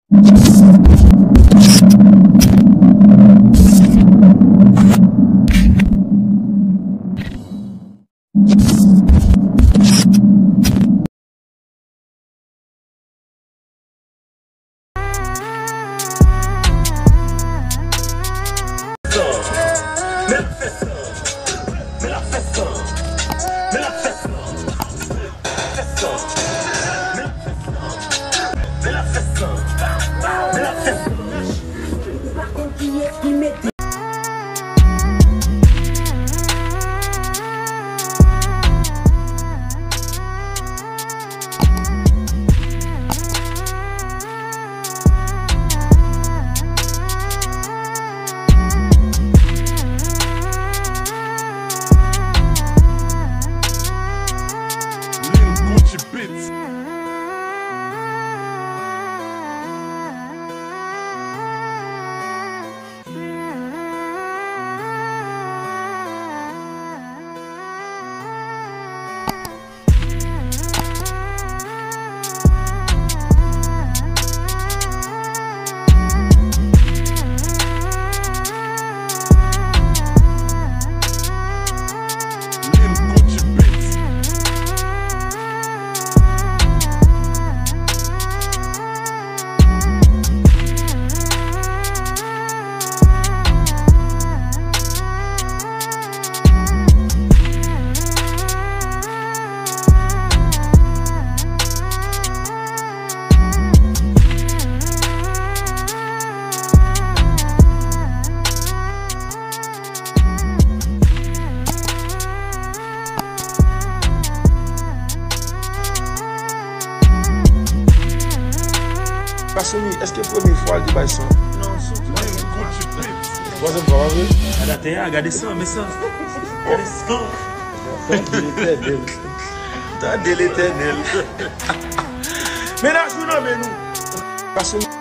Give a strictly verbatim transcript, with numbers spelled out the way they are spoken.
Lil Gucci Beats. Lil Gucci Beats. Kasumi, èske premye fwa l te bay san? Non, sou twazyèm fwa. Twazyèm fwa, pa vre? Gade atè a, gade san, men san. Gade san. Tande Letènèl. Tande Letènèl. Mennaj nou nan men nou. Kasumi.